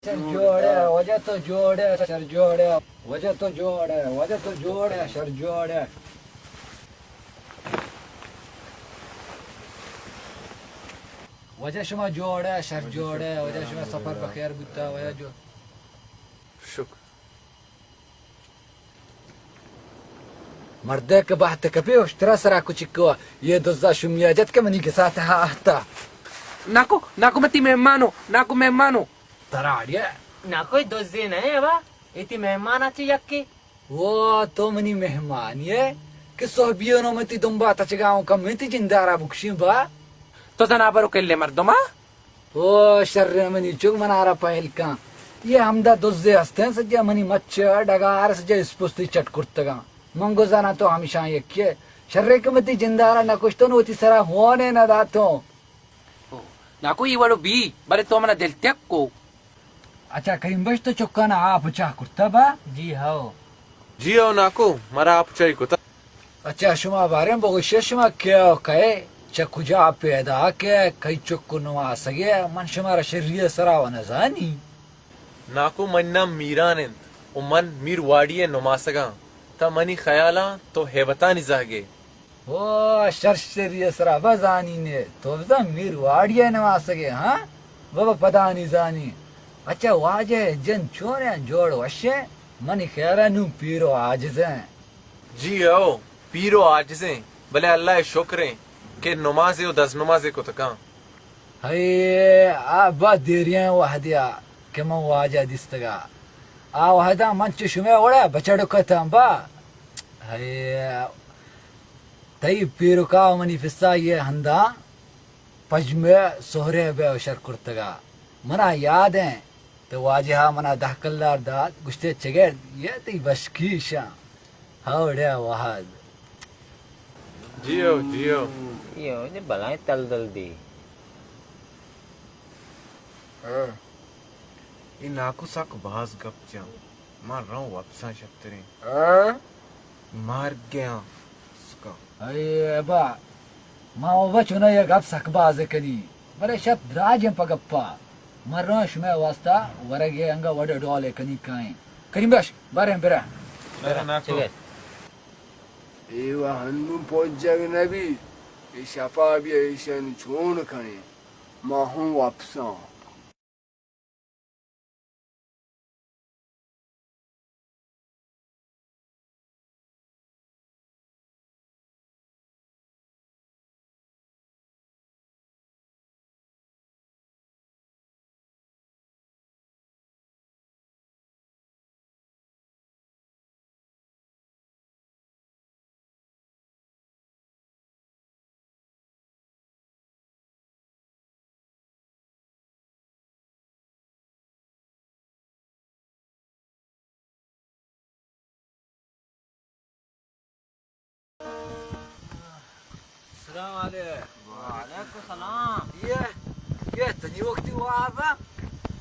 شر جوڑ ئے، واجہ تو جوڑ ئے، شر جوڑ ئے، واجہ تو جوڑ ئے، واجہ تو جوڑ ئے، شر جوڑ ئے۔ واجہ شما جوڑ ئے، شر جوڑ ئے، واجہ شما سفر بخیر بوتا، واجہ جو۔ شکر۔ مردے کہ بہت کپی اشترا سرا کچکو، یہ دزا شمیا جت کہ منی گسا تہا آہتا۔ ناکو، ناکو متی مہمانو، ناکو مہمانو۔ تراڑیا۔ ناکو دزے نہ ہے با، ایتی مہمان اچ یکی۔ وہ تو منی مہمان یہ کہ صحبیونو متی دنبا تچگاؤں کم متی جندارا بکشیں با۔ تو زنا برو کلے مردما۔ او شر منی چک، منارا پہل کن۔ یہ ہمدا دزے ہستیں، سجا منی مچ ڈگار سجا اسپستی چٹ کرتگاں۔ من گزانا تو ہمیشاں یکیے۔ شرے کہ متی جندارا نہ کشتون، وتی سرا ہونے نہ داتوں۔ او، ناکو ای وڑو بی، بلے تو منا دل تک کو۔ اچھا کریم بخش، تو چکانا آپ چاہ کرتا با؟ جی ہو۔ جی او ناکو، مرا آپ چائی کتا۔ اچھا، شما باریں بگوشے، شما کیا و کئے، چہ کجا پیدا کئے، کئی چک و نماسگے، من شمارا شری سرا و نزانی۔ ناکو، منی نام میران انت و من میر واڑی نماسگاں، تا منی خیالاں تو ہیبتانی زہگے۔ او شر شری سرا بزانی نے، تو بزن میر واڑی نماسگے، ہاں؟ بابا پدانی زانی۔ اچھا، واجہ جن چونیں، جوڑ وشیں؟ منی خیالا نوں پیر و عاجزیں۔ جی ہو، پیر و عاجزیں، بلے اللہ ء شکریں کہ نمازے و دزنمازے کتکاں۔ ہئے، آ با دیریں وہدیا کہ من واجہ دیستگا۔ آ وہدا من چہ شمئے وڑا بچڑکتاں با۔ ہئے، تئی پیرکا و منی پسا یہ ہندا پجمے سہرے بے و شر کرتگا۔ منا یاد ایں، تو واجہ ء منا دہ کلدار دات، گوشتے چگرد، یہ تئی بشکیشاں۔ ہاوڑے وہد۔ جیو، جیو۔ یہ ہو جے بلائیں تل دل دی۔ ہاں۔ اے ناکو سک باز گپ جاں۔ ما روں وپساں شتریں۔ ہاں؟ مارگیاں سکاں۔ اے ابا، ما ابا چونا یہ گپ سک باز کنی، بلے شپ دراجیں پہ گپا۔ من روں شمئے واسطہ ورگے انگا وڈ ڈولے کنی کائیں۔ کریم بخش، بریں بریں۔ بریں ناکو۔ چلے۔ اے و ہندو پوجگ نبی، اے شپا بیا ایشانی چون کنیں۔ ما ہوں وپساں۔ سلام علیکم۔ وعلیکم سلام۔ یہ، یہ تنی وقتی واب۔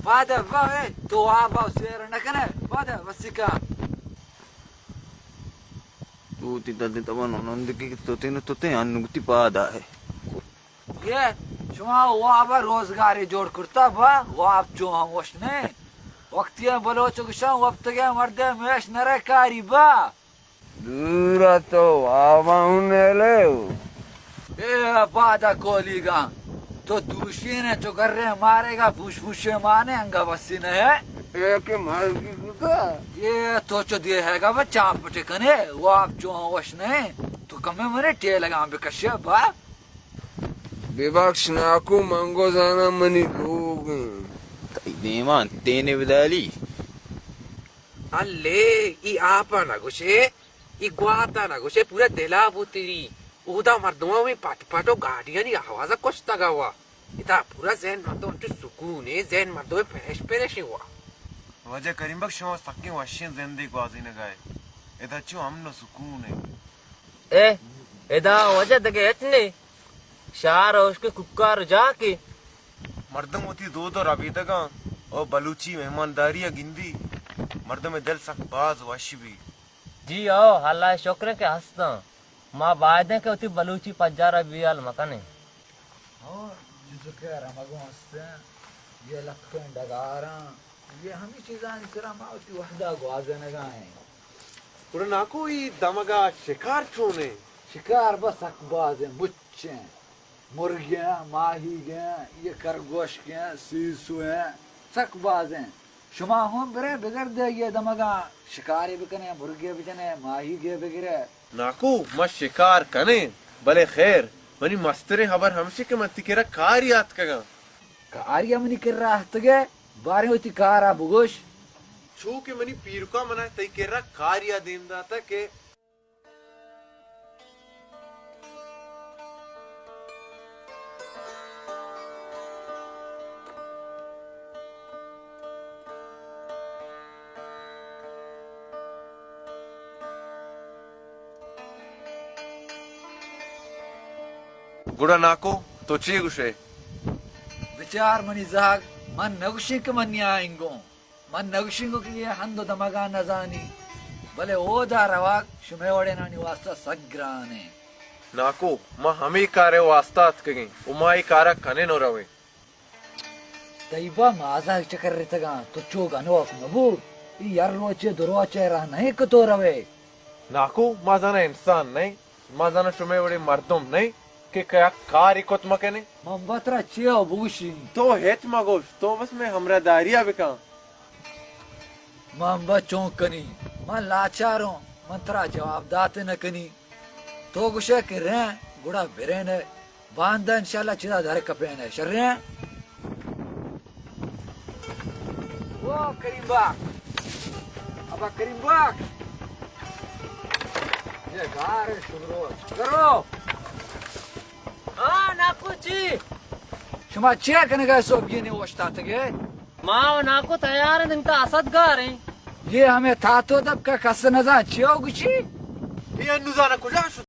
بعد با، تو واب سیر نہ کنے۔ بعد بس کا۔ تو تی دد تبا نند کی تو تین تو تے ان گتی پادا ہے۔ یہ شما واب روزگاری جوڑ کرتا با، واب چو ہم وش نے۔ وقتی بلوچ گشان وقت گیا مردے میش نرے کاری با۔ دورا تو وابا ہوں نیلے ہو۔ اے بادا کولیگا، تو دوشی نے چو گرے مارے گا، پوش پوشے مانے انگا بسی نہ ہے۔ اے کہ مرگی کتا۔ اے تو چو دے ہے گا بچا پٹے کنے، واب چو وش نہیں۔ تو کمے منے ٹیلگا بکشے با۔ ببخش ناکو، من گو زاناں منی لوگ انت۔ تئی دیمان تینے بدالی۔ الے، ای آپا نہ گوشے، ای گواتا نہ گوشے، پورا دلا بوتری۔ اودا مردماں ہمے پٹ پٹ و گاڑیانی آوازا کشتگا وا۔ ادا پورا ذہن مردم انچو سکونے، ذہن مردم پریش پریشیں وا۔ واجہ کریم بخش، شما سکیں وشیں زندے گوازینگا ئے۔ ادا چو امن و سکون ہے۔ اے، ادا واجہ دگہ ہچ نے۔ شہر اوشکے کوکار جاکے۔ مردم وتی دود و ربیدگاں و بلوچی مہمانداری ء گندی، مردم ء دل سک باز وش بی۔ جی ہو، اللہ ء شکر کہ ہستاں۔ ما بایدیں کہ وتی بلوچی پجار ء بیال مکنیں۔ ہو، جزکے رمگوں ہستیں، یہ لکیں ڈگاراں۔ اے چیزانی سرا ما وتی وہدا گوازینگا ایں۔ گڑا ناکو، اے دمگا شکار چون ایں؟ شکار بس سک باز ایں، مچ ایں، مرگ ایں، ماہیگ ایں، اے کرگوشک ایں، سیسو ایں، سک باز ایں۔ شما ہوں برے بگردے اے دمگا شکارے بکنے، مرگے بجنے، ماہیگے بگرے۔ ناکو، ما شکار کنیں، بلے خیر، منی مستریں ہبر ہمشی کہ من تئی کرا کاری آتکگاں۔ کاری منی کرا آتکگے؟ باریں وتی کارا بگوش۔ چو کہ منی پیرکا منا تئی کرا کاریا دیم داتا کہ گڑا ناکو، تو چے گوشے؟ بچار منی زہگ، من نگوشیں کہ من نیائینگوں۔ من نگوشینگوں کہ اے ہند و دمگاں نزانی، بلے اودا روگ شمئے وڑینانی واسطہ سک گران ایں۔ ناکو، ما ہمے کارئے واسطہ اتکگیں و ما اے کارا کنیں و رویں۔ تئی با مازاگ چکرتگاں، تو چو گنوک مبو، اے یر روچے دو روچے راہ نئیں کہ تو روئے۔ ناکو، ما زاناں انسان نئیں، ما زاناں شمئے وڑیں مردم نئیں کہ یک کارے کت مکنیں۔ من با ترا چیا بگوشیں؟ تو ہچ مگوش، تو بس مئے ہمراہداریا بکن۔ من با چون کنیں؟ من لاچاروں، من ترا جواب دات نکنیں۔ تو گوشئے کہ رئیں، گڑا برئیں۔ باندا انشاءاللہ چدا در کپین۔ شریں۔ او کریم باک، ابا کریم باک، اے گار شگرو کرو۔ ہاں ناکو، چی؟ شما چیا کنگا؟ سوبگینی اوشتاتگے؟ ما و ناکو تیار ایں، دنگتا اسد گار ایں۔ اے ہمے تاتو دپ کا کس نزان چیا گوشی؟ اے انو زانا کجا شت؟